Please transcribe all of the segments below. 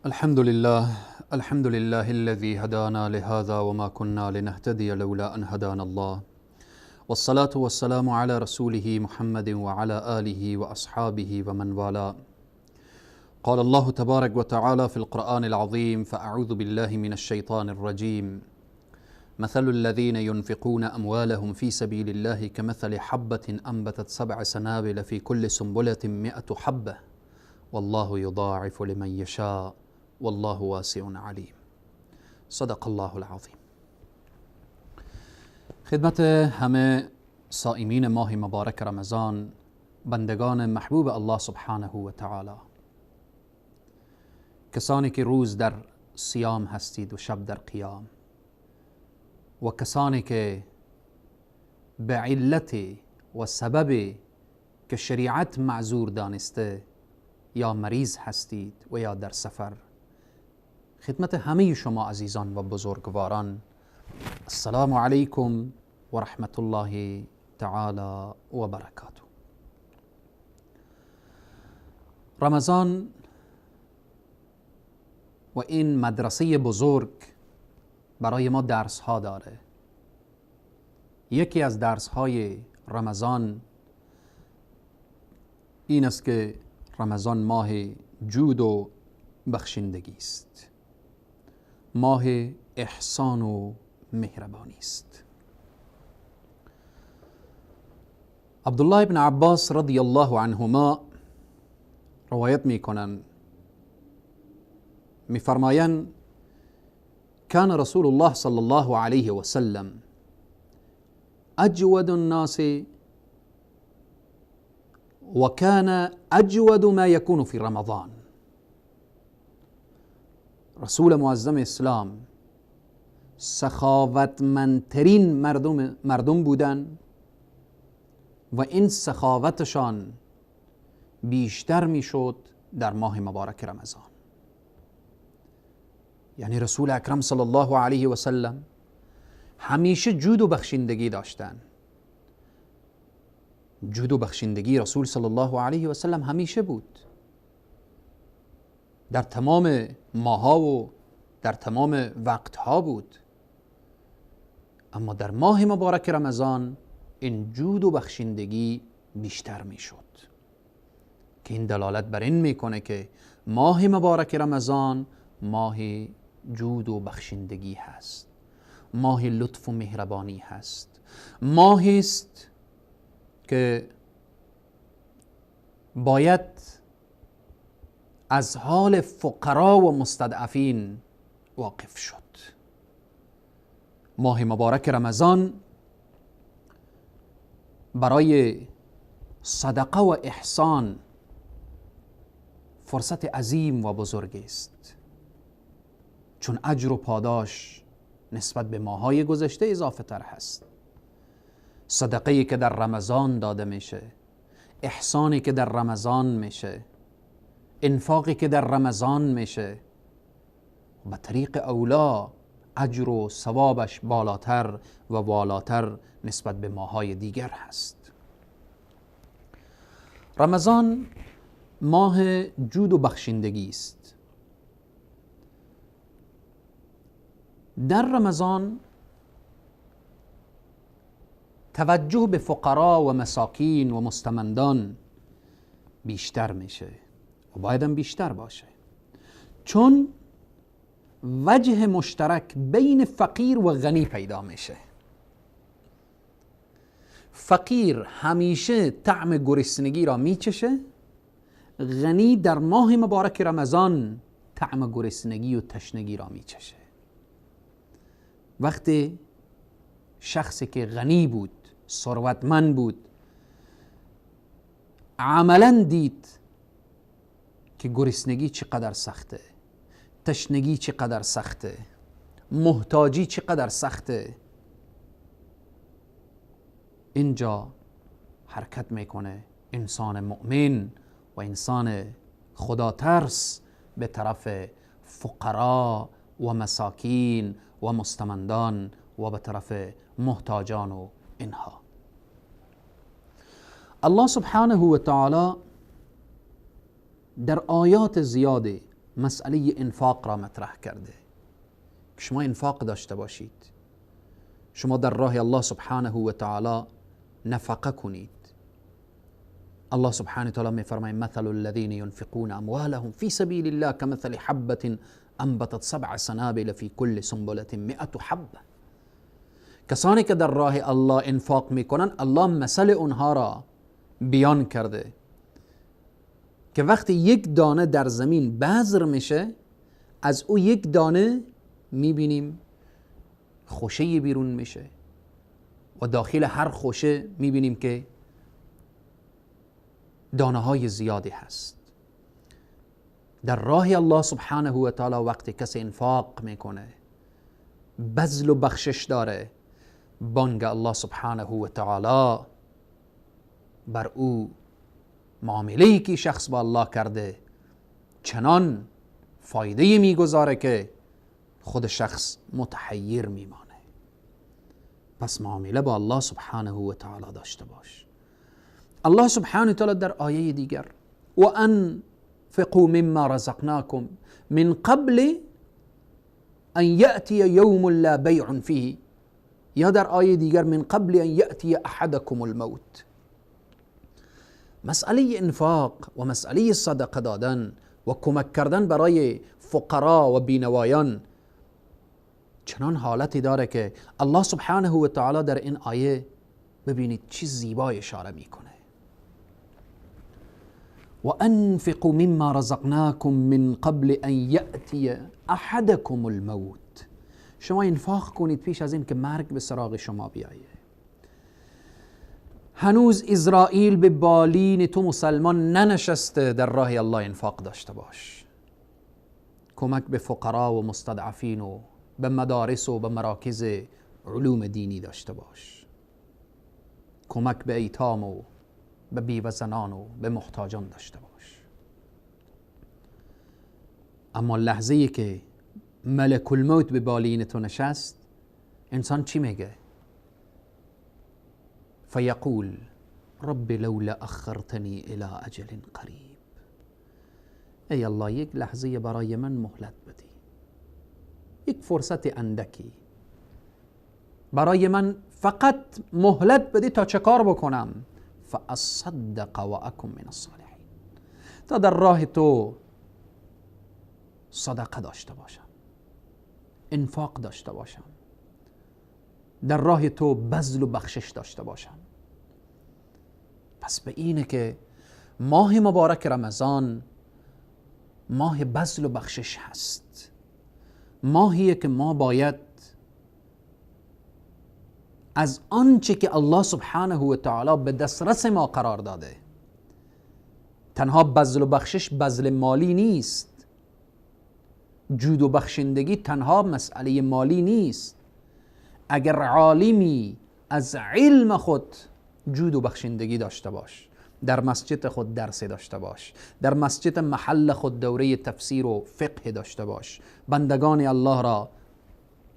الحمد لله، الحمد لله الذي هدانا لهذا وما كنا لنهتدي لولا أن هدانا الله، والصلاة والسلام على رسوله محمد وعلى آله وأصحابه ومن والاه. قال الله تبارك وتعالى في القرآن العظيم: فأعوذ بالله من الشيطان الرجيم. مثل الذين ينفقون أموالهم في سبيل الله كمثل حبة أنبتت 7 سنابل في كل سنبلة 100 حبة والله يضاعف لمن يشاء والله واسع علیم. صدق الله العظیم. خدمت همه صائمین ماه مبارک رمضان، بندگان محبوب الله سبحانه و تعالی، کسانی که روز در صیام هستید و شب در قیام، و کسانی که به علت و سبب که شریعت معذور دانسته یا مریض هستید و یا در سفر، خدمت همه شما عزیزان و بزرگواران، السلام علیکم و رحمت الله تعالی و برکاته. رمضان و این مدرسه بزرگ برای ما درس ها داره. یکی از درس های رمضان این است که رمضان ماه جود و بخشندگی است، ماه احسان و مهربانی است. عبدالله بن عباس رضی الله عنهما روایت میکنن، میفرمایند: كان رسول الله صلى الله عليه وسلم أجود الناس وكان أجود ما يكون في رمضان. رسول معظم اسلام سخاوتمندترین مردم بودن و این سخاوتشان بیشتر میشد در ماه مبارک رمضان. یعنی رسول اکرم صلی الله علیه و سلم همیشه جود و بخشندگی داشتن. جود و بخشندگی رسول صلی الله علیه و سلم همیشه بود، در تمام ماها و در تمام وقتها بود، اما در ماه مبارک رمضان این جود و بخشندگی بیشتر میشد، که این دلالت بر این میکنه که ماه مبارک رمضان ماه جود و بخشندگی هست، ماه لطف و مهربانی هست، ماهی است که باید از حال فقرا و مستضعفین واقف شد. ماه مبارک رمضان برای صدقه و احسان فرصت عظیم و بزرگ است، چون اجر و پاداش نسبت به ماهای گذشته اضافه تر هست. صدقه‌ای که در رمضان داده میشه، احسانی که در رمضان میشه، انفاقی که در رمضان میشه، به طریق اولا اجر و ثوابش بالاتر و والاتر نسبت به ماهای دیگر هست. رمضان ماه جود و بخشندگی است. در رمضان توجه به فقرا و مساکین و مستمندان بیشتر میشه و باید هم بیشتر باشه، چون وجه مشترک بین فقیر و غنی پیدا میشه. فقیر همیشه طعم گرسنگی را میچشه، غنی در ماه مبارک رمضان طعم گرسنگی و تشنگی را میچشه. وقتی شخصی که غنی بود، ثروتمند بود، عملا دید که گرسنگی چقدر سخته، تشنگی چقدر سخته، محتاجی چقدر سخته، اینجا حرکت میکنه انسان مؤمن و انسان خدا ترس به طرف فقرا و مساکین و مستمندان و به طرف محتاجان و اینها. الله سبحانه و تعالی در آیات زیادی مسئله انفاق را مطرح کرده که شما انفاق داشته باشید، شما در راه الله سبحانه و تعالی نفقه کنید. الله سبحانه و تعالی میفرماید مثل الذين ينفقون اموالهم في سبيل الله كمثل حبة انبتت سبع سنابل في كل سنبلة 100 حبة. کسانی که در راه الله انفاق میکنن، الله مثل اونها را بیان کرده که وقتی یک دانه در زمین بذر میشه، از او یک دانه میبینیم خوشه بیرون میشه و داخل هر خوشه میبینیم که دانه های زیادی هست. در راه الله سبحانه و تعالی وقتی کسی انفاق میکنه، بذل و بخشش داره، بانگ الله سبحانه و تعالی بر او معامله‌ای که شخص با الله کرده چنان فایده میگذاره که خود شخص متحیر میمانه. پس معامله با الله سبحانه و تعالی داشته باش. الله سبحانه و تعالی در آیه دیگر و انفقوا مما رزقناکم من قبل ان یأتی یوم لا بیع فیه، یا در آیه دیگر من قبل ان یأتی احدکم الموت. مسئله انفاق و مسئله صدقه دادن و کمک کردن برای فقرا و بینوایان چنان حالتی داره که الله سبحانه و تعالی در این آیه ببینید چی زیبا اشاره میکنه. و انفقوا مما رزقناکم من قبل ان یأتی احدکم الموت. شما انفاق کنید پیش از این که مرگ به سراغ شما بیایه. هنوز اسرائیل به بالین تو مسلمان ننشسته، در راه الله انفاق داشته باش. کمک به فقرا و مستضعفین و به مدارس و به مراکز علوم دینی داشته باش. کمک به ایتام و به بیوه‌زنان و به محتاجان داشته باش. اما لحظه ای که ملک الموت به بالین تو نشست، انسان چی میگه؟ فیقول رب لولا اخرتنی الى اجل قریب. ای الله یک لحظه برای من مهلت بدی، یک فرصت اندکی برای من فقط مهلت بدی تا چه کار بکنم؟ فاصدق و اکن من الصالحین، تا در راه تو صدقه داشته باشم، انفاق داشته باشم، در راه تو بذل و بخشش داشته باشم. پس به اینه که ماه مبارک رمضان ماه بذل و بخشش هست، ماهیه که ما باید از آنچه که الله سبحانه و تعالی به دسترس ما قرار داده، تنها بذل و بخشش بذل مالی نیست، جود و بخشندگی تنها مسئله مالی نیست. اگر عالمی از علم خود جود و بخشندگی داشته باش، در مسجد خود درس داشته باش، در مسجد محل خود دوره تفسیر و فقه داشته باش، بندگان الله را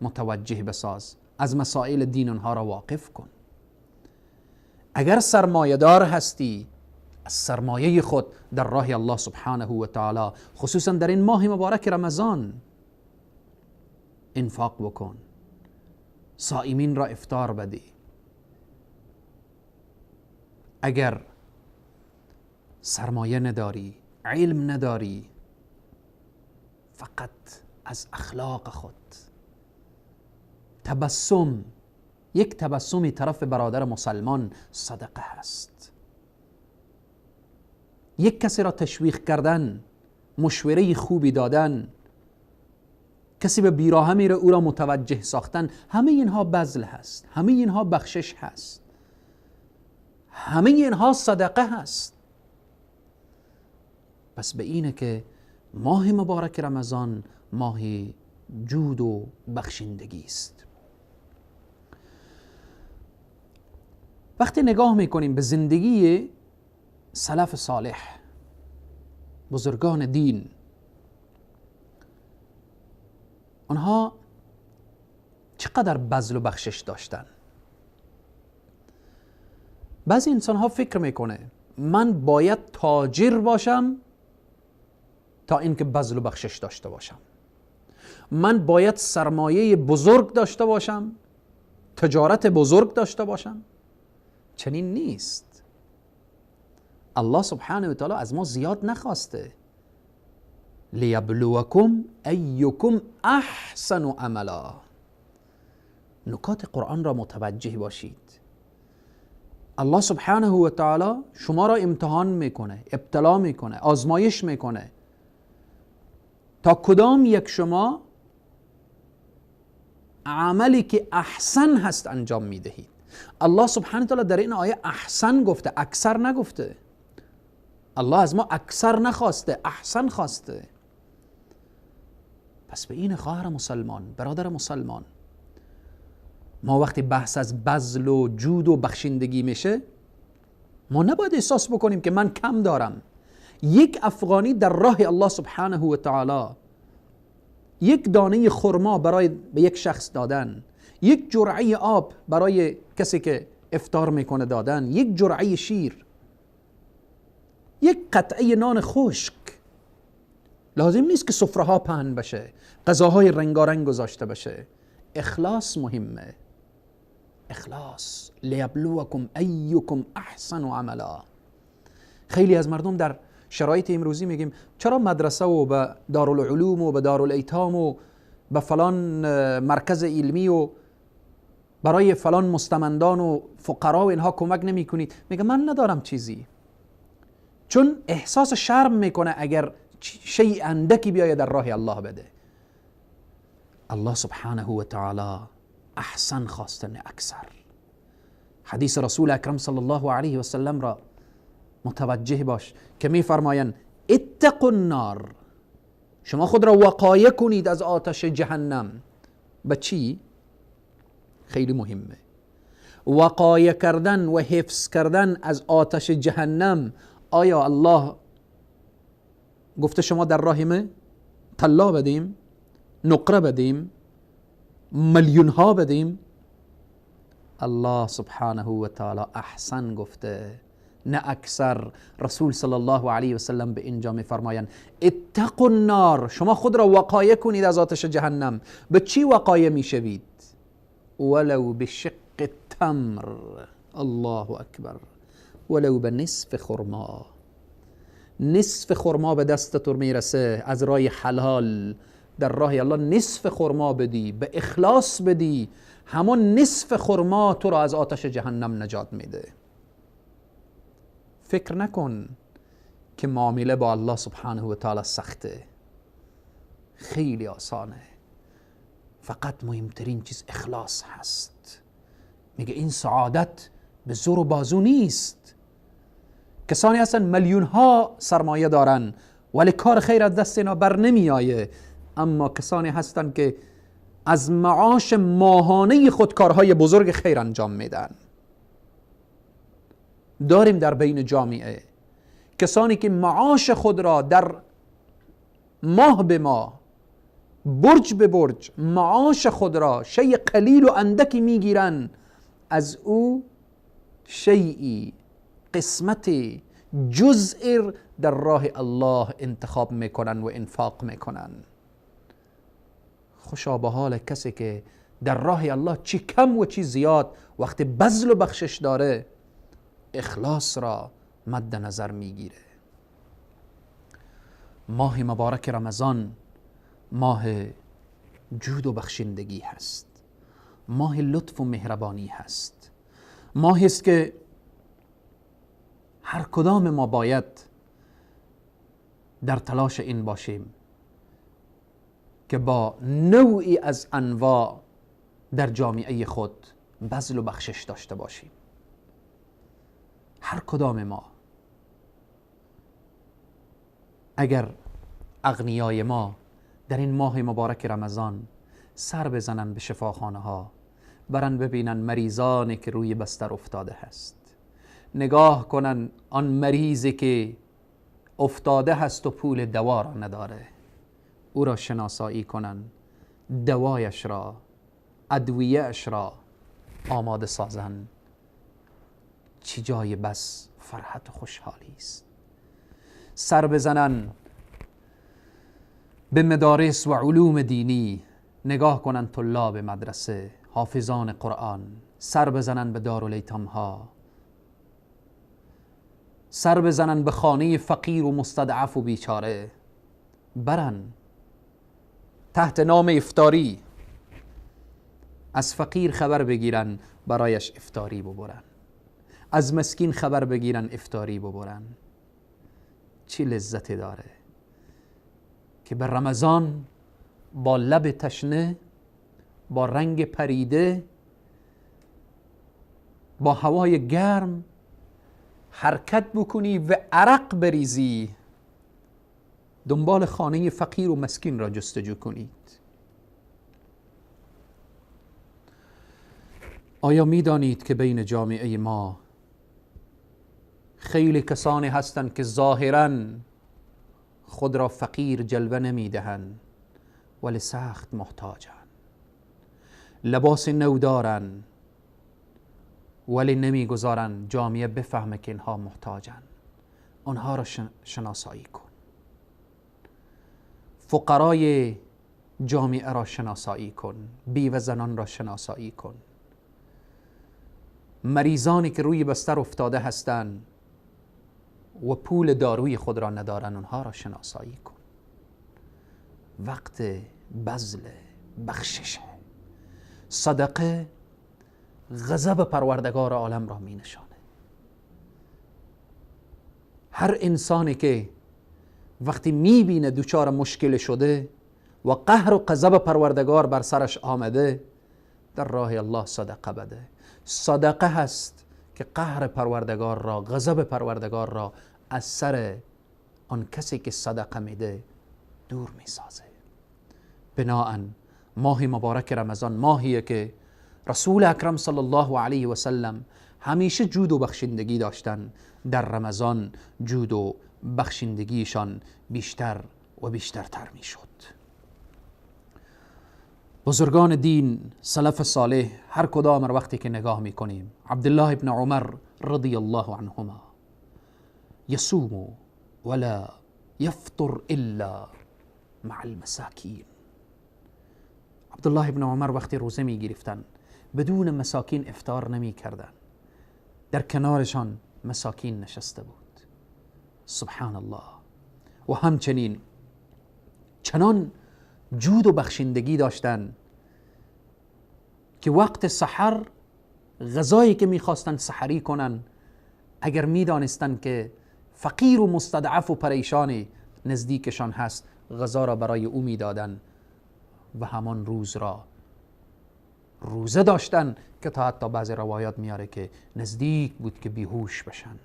متوجه بساز، از مسائل دین آنها را واقف کن. اگر سرمایه دار هستی، از سرمایه خود در راه الله سبحانه و تعالی، خصوصا در این ماه مبارک رمضان، انفاق بکن، صائمین را افطار بدی. اگر سرمایه نداری، علم نداری، فقط از اخلاق خود، تبسم، یک تبسمی طرف برادر مسلمان صدقه هست. یک کسی را تشویق کردن، مشوره خوبی دادن، کسی به بیراهه میره او را متوجه ساختن، همه اینها بذل هست، همه اینها بخشش هست، همه اینها صدقه هست. پس به اینه که ماه مبارک رمضان ماه جود و بخشندگی است. وقتی نگاه میکنیم به زندگی سلف صالح، بزرگان دین، آنها چقدر بذل و بخشش داشتن. بعضی انسان ها فکر میکنه من باید تاجر باشم تا اینکه بذل و بخشش داشته باشم. من باید سرمایه بزرگ داشته باشم، تجارت بزرگ داشته باشم. چنین نیست. الله سبحانه و تعالی از ما زیاد نخواسته. لیبلوکم ایکم احسن عملا. نکات قرآن را متوجه باشید. الله سبحانه و تعالی شما را امتحان میکنه، ابتلا میکنه، آزمایش میکنه تا کدام یک شما عملی که احسن هست انجام میدهید. الله سبحانه و تعالی در این آیه احسن گفته، اکثر نگفته. الله از ما اکثر نخواسته، احسن خواسته. پس به این خواهر مسلمان، برادر مسلمان، ما وقتی بحث از بذل و جود و بخشندگی میشه، ما نباید احساس بکنیم که من کم دارم. یک افغانی در راه الله سبحانه و تعالی، یک دانه خرما برای به یک شخص دادن، یک جرعه آب برای کسی که افطار میکنه دادن، یک جرعه شیر، یک قطعه نان خشک، لازم نیست که سفره ها پهن بشه، غذاهای رنگارنگ گذاشته بشه. اخلاص مهمه. اخلاص. لیبلوکم ایکم احسن عملا. خیلی از مردم در شرایط امروزی میگیم چرا مدرسه و به دارالعلوم و به دارالایتام و به فلان مرکز علمی و برای فلان مستمندان و فقرا و اینها کمک نمی کنید؟ میگه من ندارم چیزی. چون احساس شرم میکنه اگر شیء اندکی بیاید در راه الله بده. الله سبحانه و تعالی احسن خواسته، نه اکثر. حدیث رسول اکرم صلی الله علیه و سلم را متوجه باش که میفرمایند اتقوا النار، شما خود را وقایه کنید از آتش جهنم. به چی؟ خیلی مهمه. وقایه کردن و حفظ کردن از آتش جهنم. آیا الله گفته شما در راه ما طلا بدیم، نقره بدیم، میلیون ها بدیم؟ الله سبحانه و تعالی احسن گفته، نه اکثر. رسول صلی الله علیه و سلم به اینجا میفرمایند اتقوا النار، شما خود را وقایه کنید از آتش جهنم. به چی وقایه میشوید؟ ولو بشق التمر. الله اکبر. ولو به نصف خرما. نصف خرما به دست تو میرسه از راه حلال. در راه الله نصف خرما بدی، به اخلاص بدی، همون نصف خرما تو را از آتش جهنم نجات میده. فکر نکن که معامله با الله سبحانه و تعالی سخته، خیلی آسانه. فقط مهمترین چیز اخلاص هست. میگه این سعادت به زور و بازو نیست. کسانی هستن میلیون ها سرمایه دارن ولی کار خیر از دست اینا بر نمیآیه، اما کسانی هستن که از معاش ماهانه خود کارهای بزرگ خیر انجام میدن. داریم در بین جامعه کسانی که معاش خود را در ماه به ماه، برج به برج، معاش خود را شیء قلیل و اندکی میگیرن، از او شیئی، قسمتی، جزء در راه الله انتخاب میکنن و انفاق میکنن. خوشا به حال کسی که در راه الله چی کم و چی زیاد وقتی بذل و بخشش داره اخلاص را مد نظر میگیره. ماه مبارک رمضان ماه جود و بخشندگی هست، ماه لطف و مهربانی هست، ماهی است که هر کدام ما باید در تلاش این باشیم که با نوعی از انواع در جامعه خود بذل و بخشش داشته باشیم. هر کدام ما اگر اغنیای ما در این ماه مبارک رمضان سر بزنن به شفاخانه ها، برن ببینن مریضانی که روی بستر افتاده هست، نگاه کنن آن مریضی که افتاده هست و پول دوا را نداره، او را شناسایی کنن، دوایش را، ادویه‌اش را آماده سازن، چی جای بس فرحت و خوشحالی است. سر بزنن به مدارس و علوم دینی نگاه کنن، طلاب مدرسه، حافظان قرآن، سر بزنن به دارالیتام ها، سر بزنن به خانه فقیر و مستضعف و بیچاره، برن تحت نام افطاری از فقیر خبر بگیرن، برایش افطاری ببرن، از مسکین خبر بگیرن، افطاری ببرن. چی لذت داره که به رمضان با لب تشنه، با رنگ پریده، با هوای گرم حرکت بکنی و عرق بریزی، دنبال خانه فقیر و مسکین را جستجو کنید. آیا میدانید که بین جامعه ما خیلی کسانی هستند که ظاهراً خود را فقیر جلوه نمیدهند ولی سخت محتاجند، لباس نو دارند ولی نمیگذارند جامعه بفهمه که اینها محتاجند. آنها را شناسایی کن، فقرای جامعه را شناسایی کن، بیوه زنان را شناسایی کن، مریضانی که روی بستر افتاده هستند و پول داروی خود را ندارن، آنها را شناسایی کن. وقت بذل، بخشش، صدقه غضب پروردگار عالم را می نشانه. هر انسانی که وقتی می بینه دچار مشکل شده و قهر و غضب پروردگار بر سرش آمده، در راه الله صدقه بده. صدقه هست که قهر پروردگار را، غضب پروردگار را از سر آن کسی که صدقه میده دور میسازه. بناءً ماه مبارک رمضان ماهیه که رسول اکرم صلی الله علیه و سلم همیشه جود و بخشندگی داشتن. در رمضان جود و بخشندگیشان بیشتر و بیشترتر میشد. بزرگان دین، سلف صالح، هر کدام را وقتی که نگاه میکنیم، عبدالله ابن عمر رضی الله عنهما یصوم ولا یفطر الا مع المساکین. عبدالله ابن عمر وقتی روزه میگرفتن بدون مساکین افطار نمیکردن، در کنارشان مساکین نشسته بود. سبحان الله. و همچنین چنان جود و بخشندگی داشتن که وقت سحر غذایی که میخواستن سحری کنن، اگر میدانستن که فقیر و مستضعف و پریشانی نزدیکشان هست، غذا را برای او میدادن و همان روز را روزه داشتن که تا حتی بعضی روایات میاره که نزدیک بود که بیهوش بشن.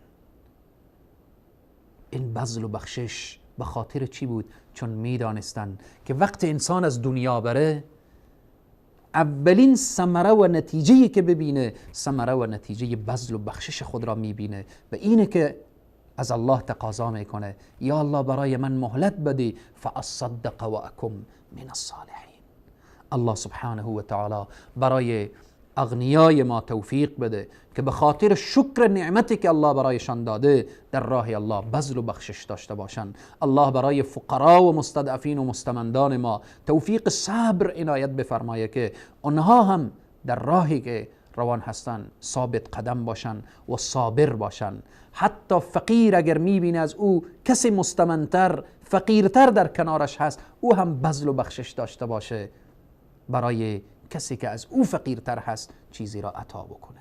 این بذل و بخشش به خاطر چی بود؟ چون میدانستن که وقت انسان از دنیا بره، اولین ثمره و نتیجه‌ای که ببینه، ثمره و نتیجه بذل و بخشش خود را میبینه و اینه که از الله تقاضا میکنه، یا الله برای من مهلت بدی، فاصدق و اکم من الصالحین. الله سبحانه و تعالی برای اغنیای ما توفیق بده که به خاطر شکر نعمتی که الله برایشان داده در راه الله بذل و بخشش داشته باشند. الله برای فقرا و مستضعفین و مستمندان ما توفیق صبر عنایت بفرمایه که آنها هم در راهی که روان هستند ثابت قدم باشند و صابر باشند. حتی فقیر اگر میبینه از او کسی مستمندتر، فقیرتر در کنارش هست، او هم بذل و بخشش داشته باشه، برای کسی که از او فقیرتر هست چیزی را عطا بکنه.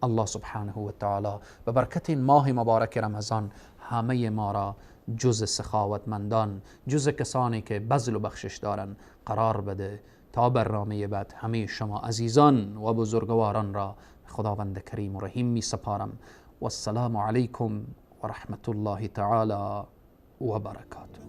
الله سبحانه و تعالی به برکت این ماه مبارک رمضان همه ما را جز سخاوتمندان، جز کسانی که بذل و بخشش دارن قرار بده. تا برنامه بعد همه شما عزیزان و بزرگواران را خداوند کریم و رحیم می سپارم. و السلام علیکم و رحمت الله تعالی و برکاته.